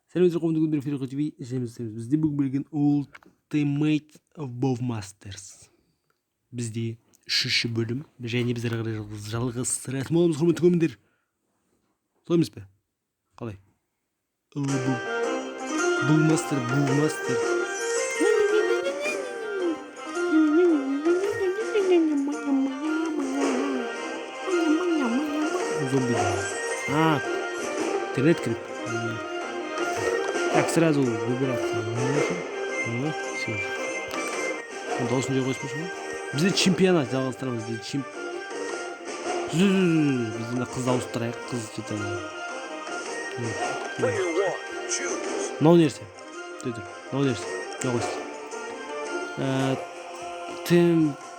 Сәлеметсіздер, қауымды күндер, Ферхо ТВ және бізде бүгін білген Ultimate WoW Masters. Бізде үшінші бөлім және біз әрі қарай жалғастыратын боламыз, құрметті көрермендер. Солай емес пе? Қалай? Бұл мастер, бұл мастер. Зомби. А, интернет керек. Так, сразу выбираться. Все. Дауысын жай қойсын ғой. Бізде чемпионат жалғастырамыз. Бізде чемп... Біз мына қызды ауыстырайық. Қыз что-то... Мынау нәрсе. Тұр. Мынау нәрсе. Мынау қойсын.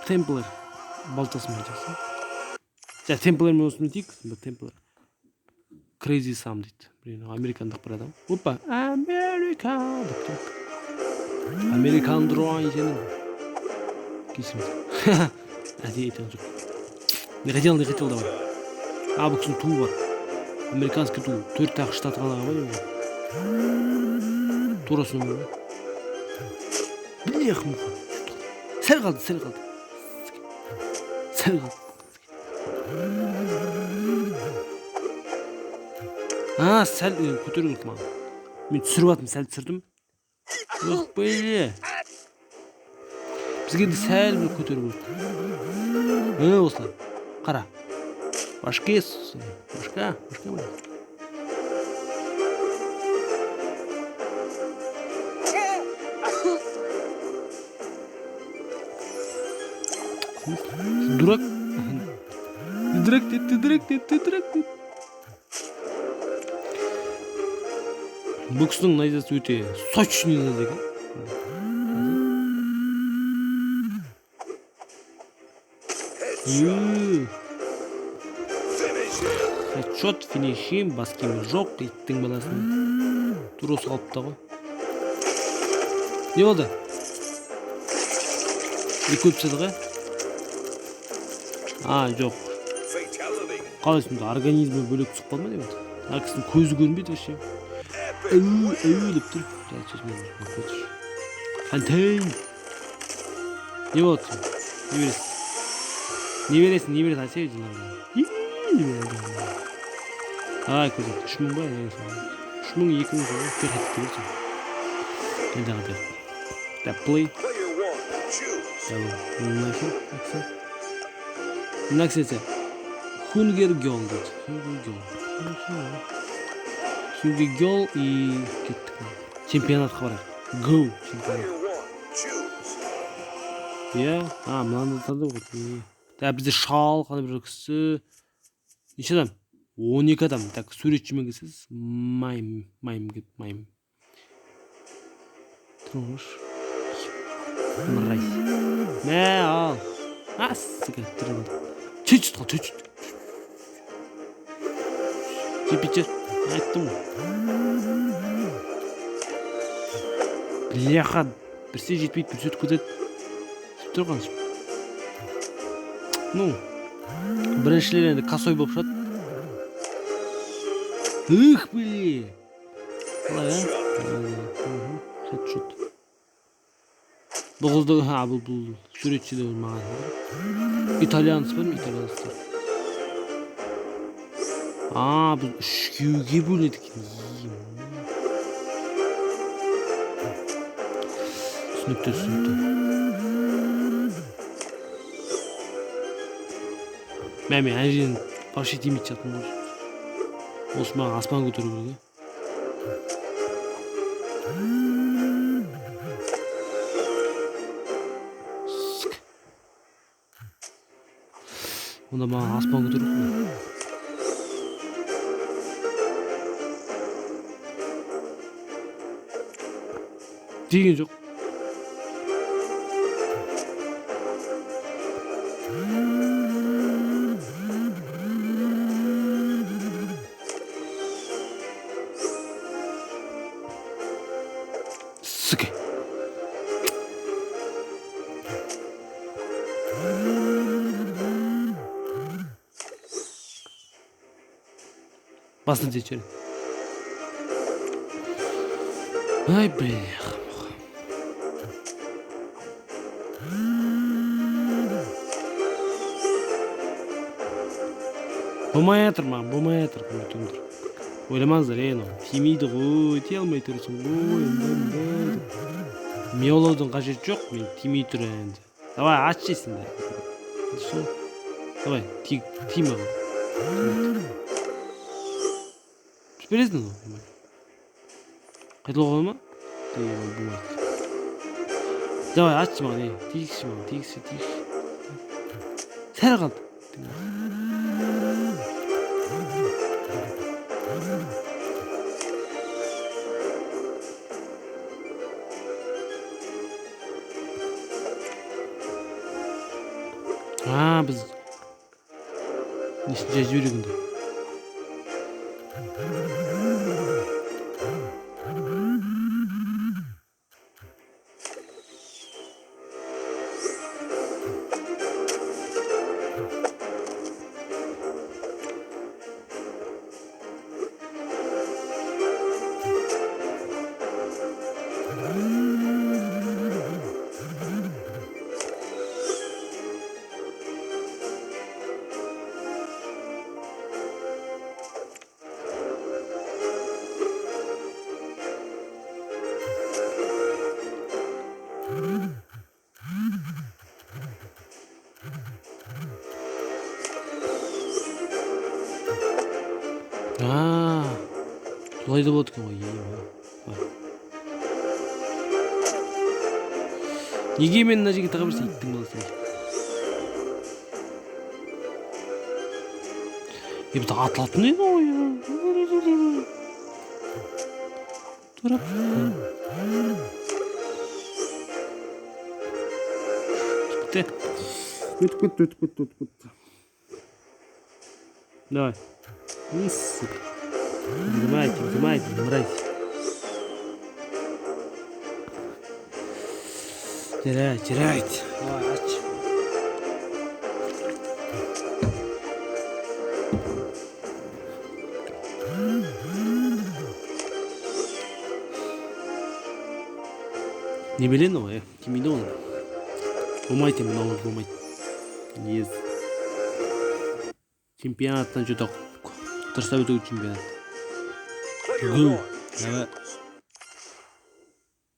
Темплер балтасымен жақсы. Жа, Темплермен осымен тиік. Темплер. Crazy Sam дейді. Блин, американдық бір адам. Опа, Америка деп тұр. Американ дрон сенің. Кешіріңіз. Әдейі айтқан жоқ. Не хотел, не хотел, давай. А, бұл кісінің туы бар. Американский ту. Төрт ақ штат ғана ғой. Тура соны. Блях, муха. Сәл қалды, сәл қалды. Сәл қалды. А, сәл көтеру керек маған. Мен түсіріп жатырмын, сәл түсірдім. Ох, бля. Бізге енді сәл бір көтеру керек. Осылай. Қара. Башке, башка, башка бля. Ты дурак? Ты дурак, ты дурак, ты дурак, ты. Бұл кісінің найзасы өте сочный найза екен. Хедшот, финишим, бас киімі жоқ, иттің баласын. Тура осы қалыпта ғой. Не болды? Екі өліп тастадық, ә? А, жоқ. Қалай сонда организмі бөлек түсіп қалды ма деп отыр. Ана кісінің көзі көрінбейді вообще. Әу, әу деп тұр. Фонтейн. Не болды? Не бересің? Не бересің, не бересің? Айтсай өзің. Давай, көрсет. 3000 ба? 3000, 2000 солай. Перхоть берсің. Енді қайтайық. Так, play. Давай, нахер, акцент. Мына кісі Хунгер Гёл дейді. Хунгер Гёл. Хунгер Гёл и кеттік. Чемпионатқа барайық. Go, чемпионат. Иә, а, мынаны таңдау ғой. Так, бізде шал, қандай бір кісі. Неше адам? 12 адам. Так, суретшімен келсеңіз, майм, майм, майм. Тұрыңызшы. Мразь. Мә, ал. А, сука, тұрып. Чуть-чуть қал, чуть-чуть. Жетпейді, айттым ғой. Бляха, бірсе жетпейді, бірсе өтіп кетеді. Сөйтіп тұрған. Ну, біріншілер енді косой болып шығады. Ух, блин. Қалай, а? Хедшот. Бұл қызды, а, бұл суретші де маған. Итальянец бар ма? Итальянецтер. А, бұл үшеуге бөлінеді екен. Түсінікті, түсінікті. Мә, мен ана жерден вообще тимейтін жатырмын ғой. Осы маған аспан көтеру керек, ә? Онда маған аспан көтеру керек. Деген жоқ. Сука. Басын тиеді. Ай, блин. Болмай жатыр маған, болмай жатыр, құрметті достар. Ойламаңыздар, ей, анау тимейді ғой, тие алмай тұрсың ғой, мындай, мындай деп. Мияулаудың қажеті жоқ, мен тимей тұр енді. Давай, ат жейсің де. Сол. Давай, ти маған. Бересің ғой. Қайталауға бола ма? Болмайды. Давай, атшы маған, ей, тигізші маған, тигізші, тигізші. Сәл қалды. А, біз несін жай жіберейік онда. А, солай да болады екен ғой, е. Неге мен мына жерге тыға берсе, иттің баласы? Е, біз атылатын еді ғой. Тұрып. Бітті. Өтіп кетті, өтіп кетті, өтіп кетті. Давай. Сука. Взимайте, взимайте, мразь. Жарайды, жарайды. Давай, ач. Не біледі ғой, тимейді ғой. Болмайды, мынау болмайды. Ес. Чемпионаттан что-то дұрыстап өту чемпионат. Гу. Давай.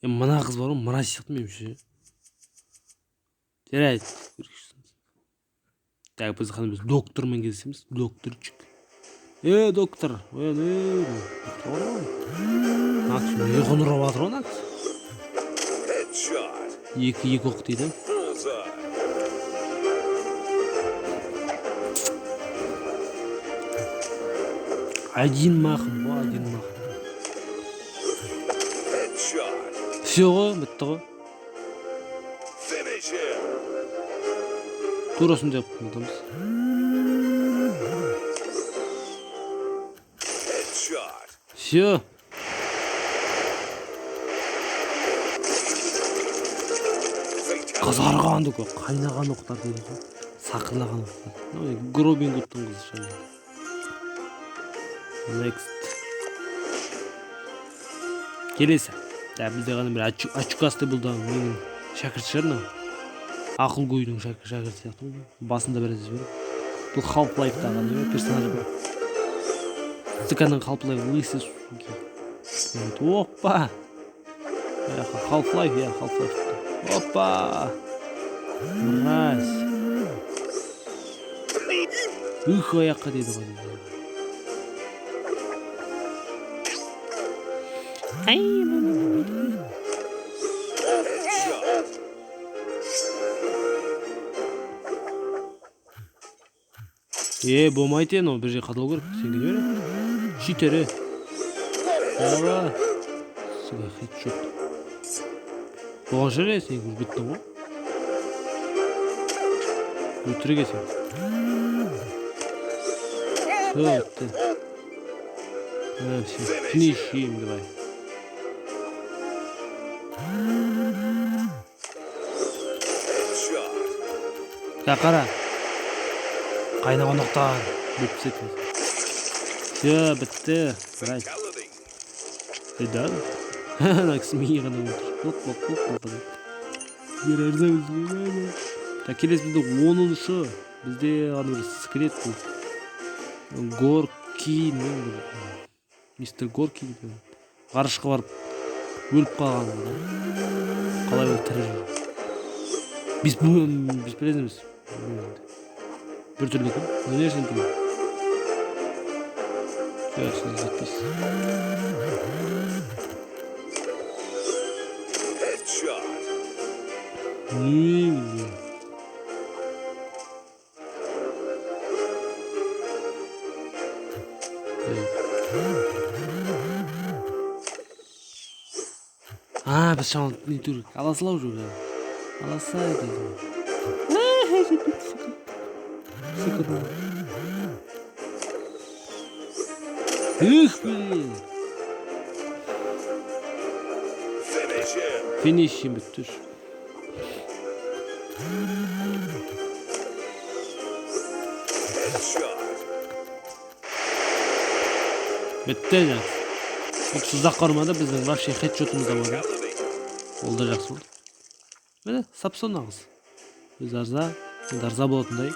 Е, мына қыз бар ғой, мразь сияқты меніңше. Жарайды. Так, біз қандай, біз доктормен кездесеміз. Докторчик. Е, доктор. Ой, не. Мына кісі ұйқыны ұрып жатыр ғой, мына кісі. Екі, екі оқ дейді. Один махом, ғой, один махом. Все ғой, бітті ғой. Тура сондай қылып қымтамыз. Все. Қызарған ғой, қайнаған оқтар дейді ғой. Сақырлаған оқтар. Ну, Робин Гудтың қызы шамалы. Next. Келесі. Да, бізде ғана бір очкастый, бұл да менің шәкірт шығар мынау. Ақылгөйдің шәкірті сияқты ғой. Басында бір нәрсе бар. Бұл Half-Life'дағы неме персонаж бар. ЦК-ның Half-Life лысый суки. Опа! Half-Life, я Half-Life. Опа! Мразь. Ух, аяққа деді ғой. Ай, е, болмайды енді, бір жерге қадалу керек. Сен кете бер. Читер, е. Давай. Сука, хедшот. Болған шығар, е, сен уже біттің ғой. Өтірік сен. Все, бітті. Все, финиш им, давай. Так, қара. Қайнаған оқтар. Бітті тастайды. Все, бітті. Right. Да. Ана кісі миы ғана отыр. Лық, лық, лық, лық. Егер ырза. Так, келесі бізде 10-шы. Бізде ана бір скелет бұл. Горки, не бір мистер Горки деген. Ғарышқа барып өліп қалған да. Қалай ол тірі жүр? Бесполезно емес. Бір түрлі екен. Не нәрсені түгел? Жоқ, сіз жетпейсіз. Headshot. Не, блин. Так. А, біз шамалы не керек. Ала сала уже бля. Ала сала дедім. Жетпейді, сука. Сука. Эх, блин. Finish him. Finish him бітті. Headshot. Бітті жақсы. Бұл ұзаққа бармады, біздің вообще хедшотымыз да бар. Ол да жақсы болды. Міне, сапсон нағыз. Өзі ырза, енді ырза болатындай.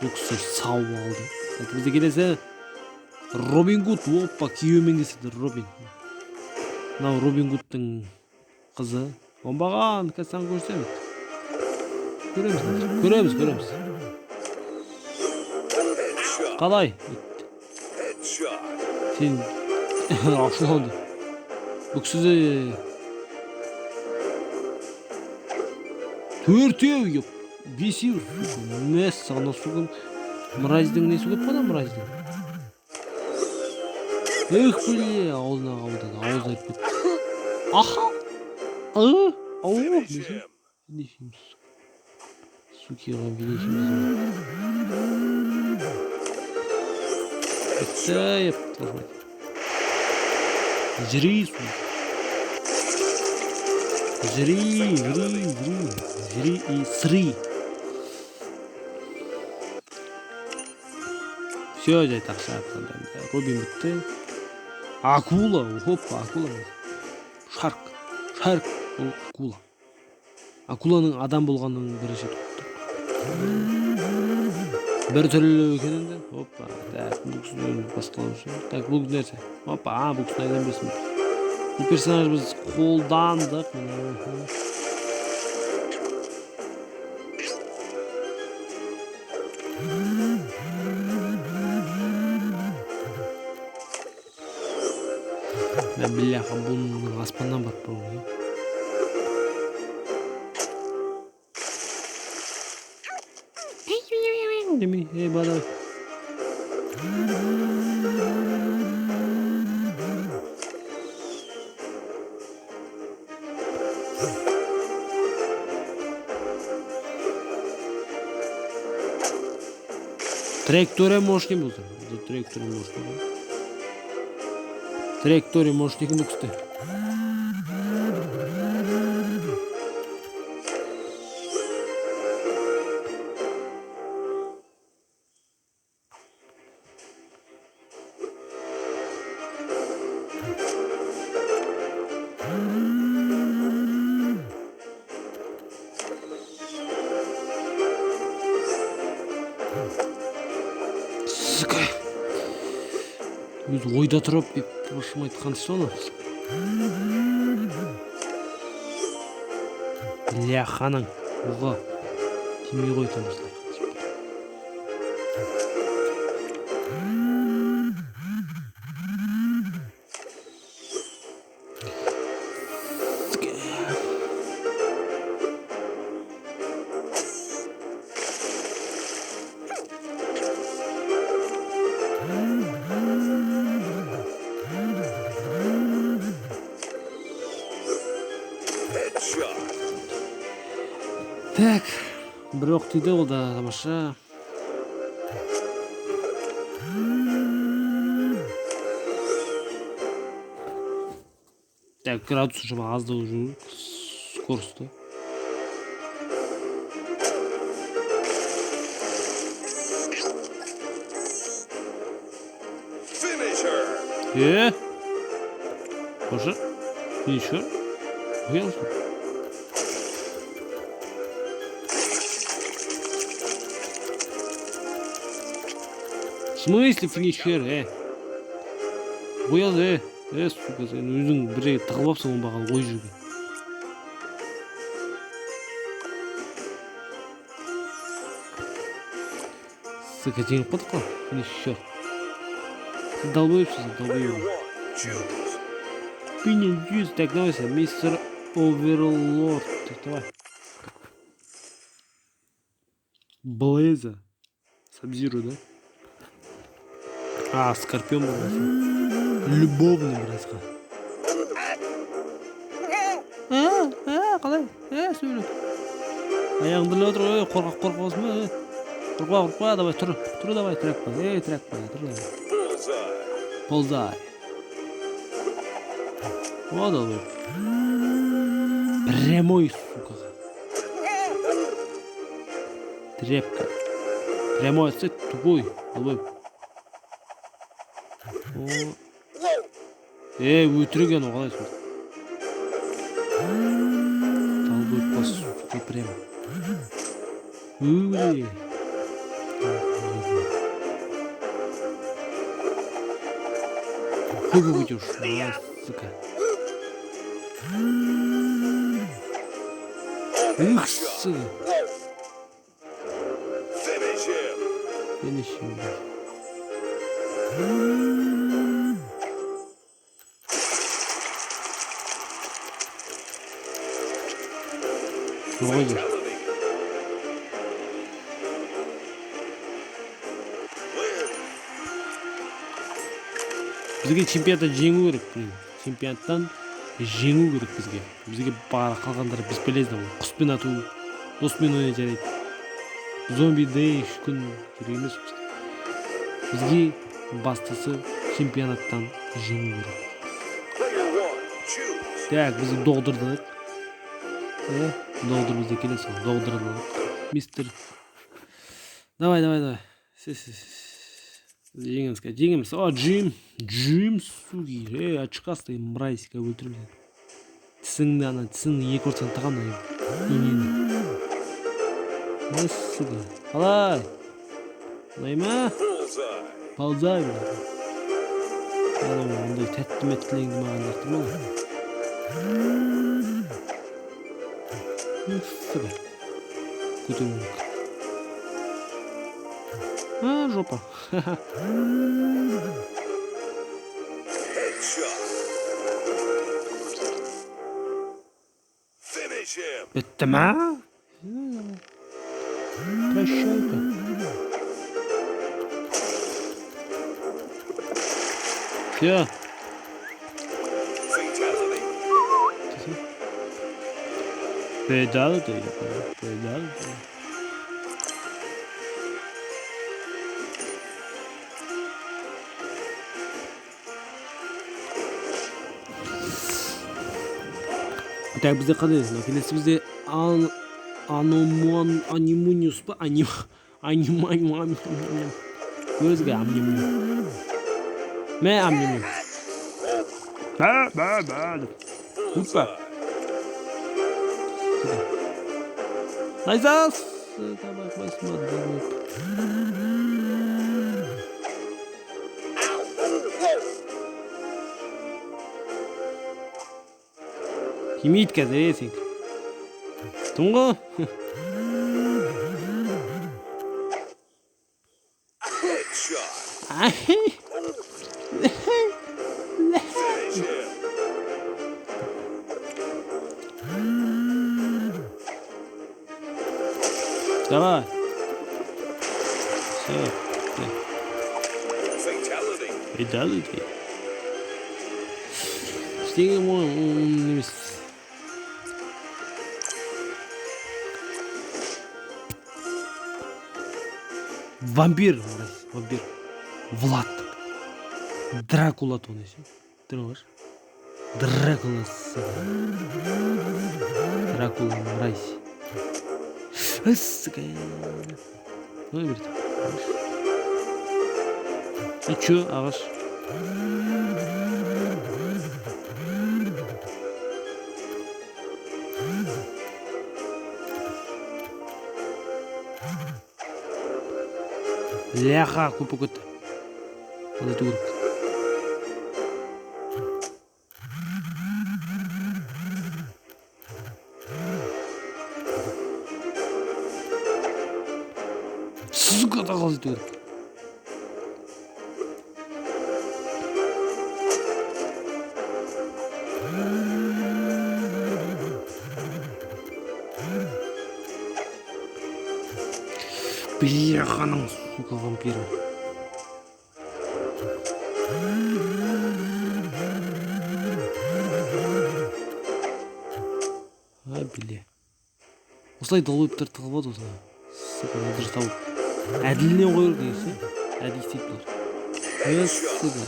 Бұл кісі сау алды. Так, бізде келесі Робин Гуд. Опа, күйеуімен келіседі Робин. Мынау Робин Гудтың қызы. Оңбаған, қазір саған көрсетемін. Көреміз, көреміз, көреміз. Headshot. Қалай? Headshot. Сен ашуланды. Бұл кісі де төртеу, еп, бесеу, сука. Мәссаған, сука. Мразьдің несі көп қой ана мразьдің. Эх, бля, аузына қабылдады, аузына айтып кетті. Аха! Ау, Finish десе. him. Finish him, сука. Сукиға finish him. Бітті, еп, твою мать. Жри, сука. Жри, жри, жри. Жри и сри. Все, жай ақша. Робин бітті. Акула, опа, акула. Шарк, шарк, бұл акула. Акуланың адам болғанын бірінші рет көріп тұрмын. Бір түрлі екен енді. Опа, так, бұл кісіні басқалаушы. Так, бұл нәрсе. Опа, а, бұл кісіні айдан білесің. Бұл персонаж біз қолдандық. Міне, аха. Мә, бляха, бұның аспаннан барып бару керек. Демей, ей, бала. Траектория мощный болды. Траектория мощный. Траектория мощный екен бұл кісі. Сука. Өзі ойда тұрып, деп башым айтқан соны. Бляханың оғы тимей қойды осылай. Headshot. Так, бір оқ тиді, ол да тамаша. Так, градус шама аздау жүру, скорості. Finish her. Е? Қошы? Финишер? Ояз. В смысле финишер, э? Ояз, э? Э, сука, сен өзің бір жерге тығылып алыпсың оңбаған ой жерге. Сука, жеңіп қалдық қой. Финишер. Сен долбоебсың, сен Player долбоеб. one, choose. Пинен. Так, давай сен, мистер Оверлорд. Так, давай. Блейза. Сабзиру, да? А, Скорпион был. Любовный, братка. А, а, қалай? Ә, сөйле. Аяғың діріліп отыр ғой, қорқақ қорқақ ба? Е? Қорықпа, қорықпа, давай, тұр. Тұр, давай, тряпка. Ей, тряпка, тұр, давай. Bullseye. Ползай. О, давай. Прямой, сука. Тряпка. Прямой отсек тупой. Давай. О. Ей, өтірік анау қалай сонда? Долбоеб, сука, прямо. Ой. Хуй уйдешь, а, сука. Ух, сука. Finish him. Finish him, блядь. Вроде. Fatality. Win. Бізге чемпионаттан жеңу керек, блин. Чемпионаттан жеңу керек бізге. Бізге бара қалғандары бесполезно. Ол құспен ату, доспен ойнай жарайды. Зомби дей үш күн керек емес бізге. Бізге бастысы чемпионаттан жеңу керек. Player one, choose. Так, біз доғдырдық. Е, доғдыр бізде келесі ғой, доғдырдық. Мистер. Давай, давай, давай. Се, се, се. Жеңеміз, қазір жеңеміз. О, Джим. Джим, суки. Ей, очкастый мразь, қазір өлтіремін сені. Тісіңді ана, тісіңді екі ортасына тығамын ана инені. Мә, сука. Қалай? Ұнай ма? Bullseye. Ползай, блядь. Анау ондай тәтті мәттілеріңді маған лақтырма ғой. Сука. Көтеру керек. А, жопа. Headshot. Finish him. Бітті ма? Прощай-ка. Все. Fatality. Fatality. Fatality. Так, бізде қандай? Мына келесі бізде ан аномон анимуниус па, аним аниманим көзге амним мә амним бә бә бә деп. Опа. Bullseye. Найзас! Табақ басма. Тимейді қазір, е, сен. Тым ғой? Headshot. Finish him. Давай. Все. Fatality. Fatality. Ештеңе емес. Вампир, мразь, вампир. Влад. Дракула тоны ше. Ты Дракула, сука. Дракула, мразь. Ай, сука. Ой, блядь. И чё, ағаш? Бляха, көп болып кетті. Азайту керек. Сука, тағы азайту керек. Бляханың, сука, вампирі. А, бля. Осылай долбоебтар тығылып алады осылай. Сука, дұрыс тауып. Әділіне қою керек негізі. Әділ істейді бұлар. Е, сука.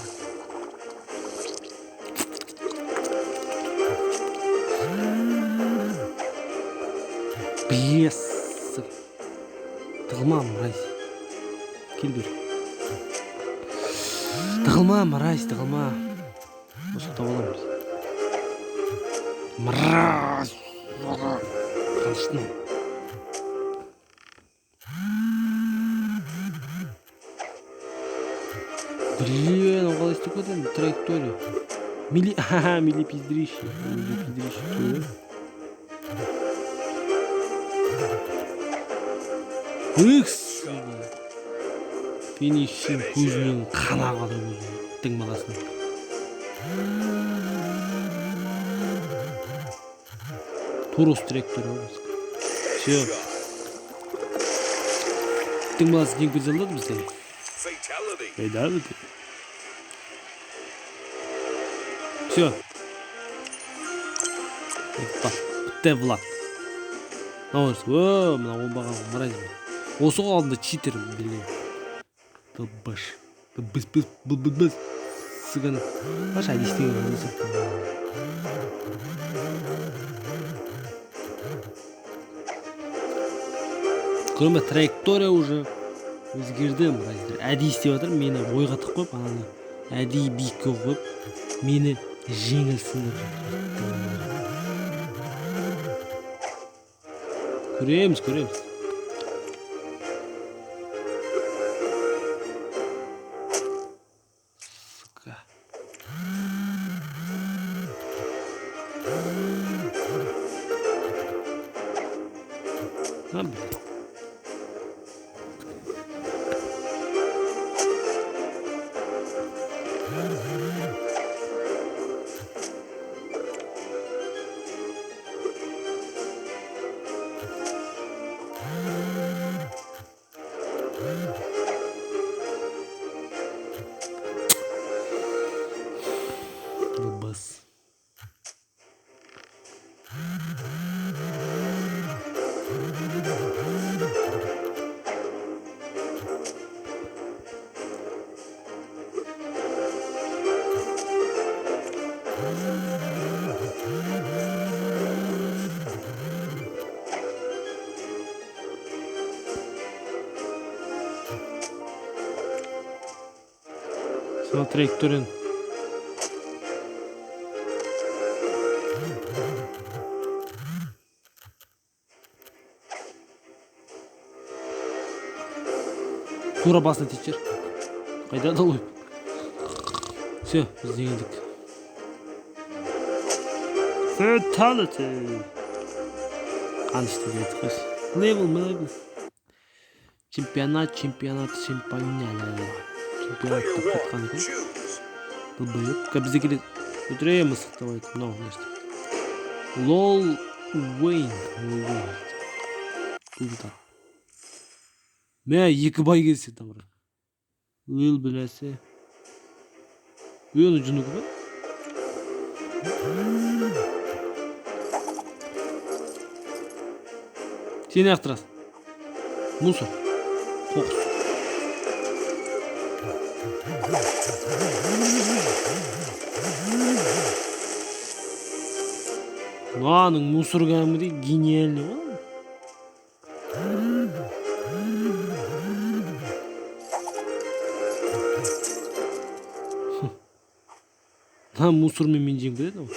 Бля, сука. Тығылма, мразь. Кел бері. Тығылма, мразь, тығылма. Осы тауып аламыз. Мразь. Қаныштың. Блин, ол қалай істеп кетеді? Траектория. Мили, ха-ха, мили пиздрище. Мили пиздрище. Икс. Финишин көзінен қан ағып жатыр көзінен. Иттің баласының. Тура осы траектория ғой. Все. Иттің баласы жеңіп кете салды бізді. Fatality. Fatality. Все. Бітті, Влад. Мынау о, мынау оңбаған мразь. Осы ғой алдында читер, блин. Долбаш. Быс быс быс быс быс. Сыганы. Баш әдейі істеген ғой. Көрдің бе, траектория уже өзгерді, мразьдер. Әдейі істеп жатыр, мені ойға тығып қойып, ананы әдейі биікке қойып, мені жеңілсін деп жатыр. Көреміз, көреміз. Сука. А, блин. Бас. Сына траекторияны. Тура басына тиіп жібер. Қайда долбоеб? Все, біз жеңілдік. Fatality. Қанышты деп айтып қойшы. Левел, левел. Чемпионат, чемпионат, чемпионат. Чемпионат Player деп жатқан one, екен. choose. Долбоеб. Бізде келеді. Өлтіреміз мысық деп айтып. Мынау не істеп. Лол Уэйн. Лол Уэйн. Бұл. Мә, екі бай келсе там бір. Өл біләсе. Өл жыны көп. Сен не ақтырасың? Мусор. Қоқыс. Мынаның мусор кәдімгідей гениальный ғой. Мына мусормен мен жеңіп кетеді ғой.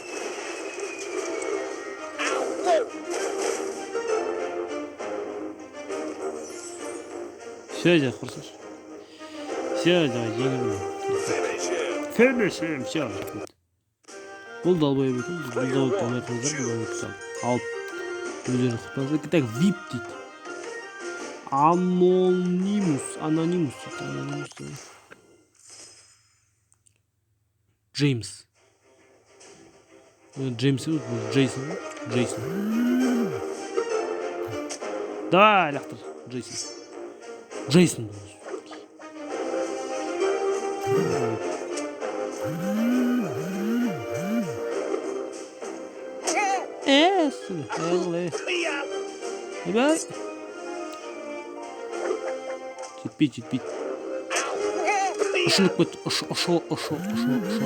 Все, жа, құрсыншы. Все, давай, жеңілдім. Finish him. Finish him, все. Бұл долбоеб екен. Бұл долбоеб алмай қойыңыздар, бұл долбоебті алып өздеріңіз құтпаңыздар. Так, VIP дейді. Анонимус, анонимус дейді, анонимус дейді. Джеймс. Джеймс емес, бұл Джейсон ғой. Джейсон. Давай, лақтыр, Джейсон. Джейсон. Ойбай. Жетпейді, жетпейді. Ұшынып кетті. Ұшы, ұшы, ұшы, ұшы, ұшы.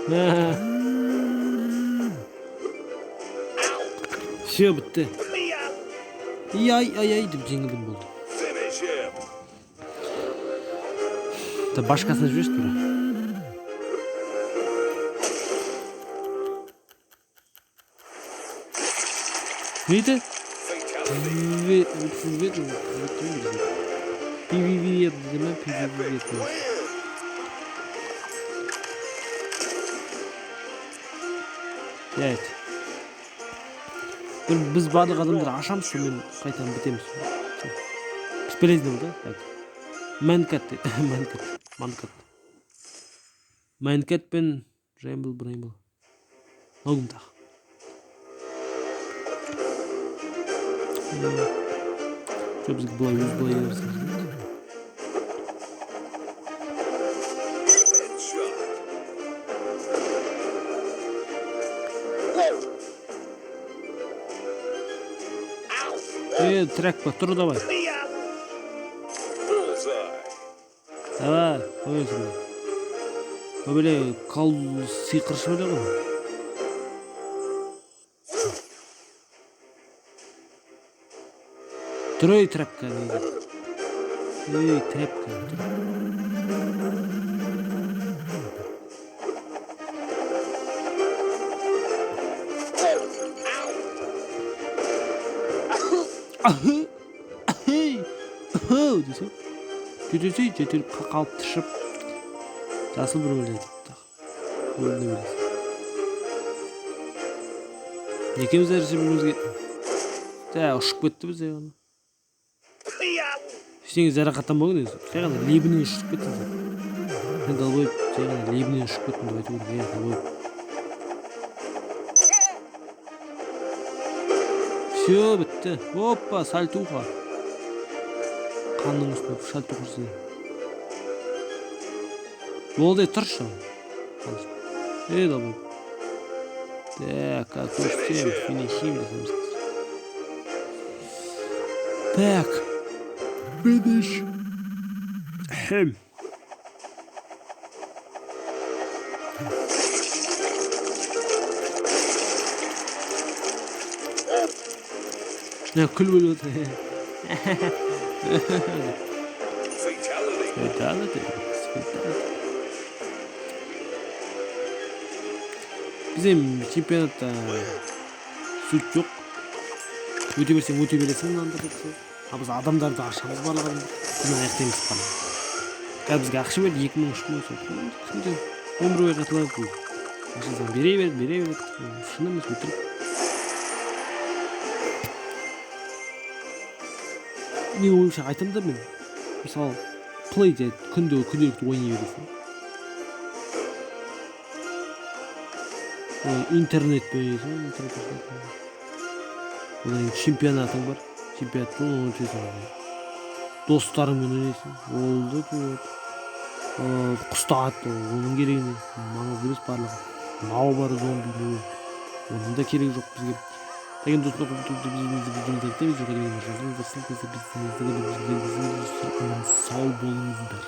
Мә. Все, бітті. Ай, ай, ай деп жеңілдім болды. Finish him. Та башкасына жіберші тура. Не еді? Fatality. PVV деді ме? PVV Epic деді. win. Жарайды. Бір біз барлық адамдар ашамыз, сонымен қайтадан бітеміз. Бесполезно да? Так. Мэнкат дейді. Мэнкат. Манкат. Мэнкат пен Рэмбл Брэмбл. Мынау кім тағы? Жоқ, бізге былай өз былай берсін. Headshot. Тряпка, тұр давай. Bullseye. Давай, қоясың. Бөле кал сиқыршы бөле ғой. Тұр ей, тряпка дейді. Ей, тряпка. Тұр. Ахы, ахы, ахы десе. Жетесе, жетеліп қалып тышып. Жасыл бір өледі тағы. Өлді білесің. Екеуміз әзірше бір-бірімізге. Жә, ұшып кетті бізде оны. Ештеңе жарақаттанбаған негізі. Жай ғана лебінен ұшып кеттің сен. Мен долбоеб жай ғана лебінен ұшып кеттім деп айту керек. Ей, долбоеб. Все, бітті. Опа, сальтуха. Қанның үстіне сальтуха жасайды. Болды, тұршы. Ей, долбоеб. Так, отпустим, финишим жасаймыз. Так. Финиш. Хем. Не, күл бөліп отыр. Fatality. Fatality. Fatality. Бізде чемпионатта суть жоқ. Өте берсең өте бересің мынаны да. А біз адамдарды ашамыз барлық адамды. Сонымен аяқтаймыз барлығын. Қазір бізге ақша берді, 2000, 3000 сол. Күнде өмір бойы қайталанады бұл. Ақшасын бере береді, бере береді. Шын емес, өтірік. Мен ойымша айтамын да мен. Мысалы, плей де күнде күнделікті ойнай бересің. Интернетпен ойнайсың, интернет ойнайсың. Одан кейін чемпионатың бар. Чемпионатты ойнайсың. Достарыңмен ойнайсың. Ол да болады. Құсты ат, оның керегі не? Маңызды емес барлығы. Мынау бар зомби, не ол. Оның да керегі жоқ бізге. Деген достар, сау болыңыздар.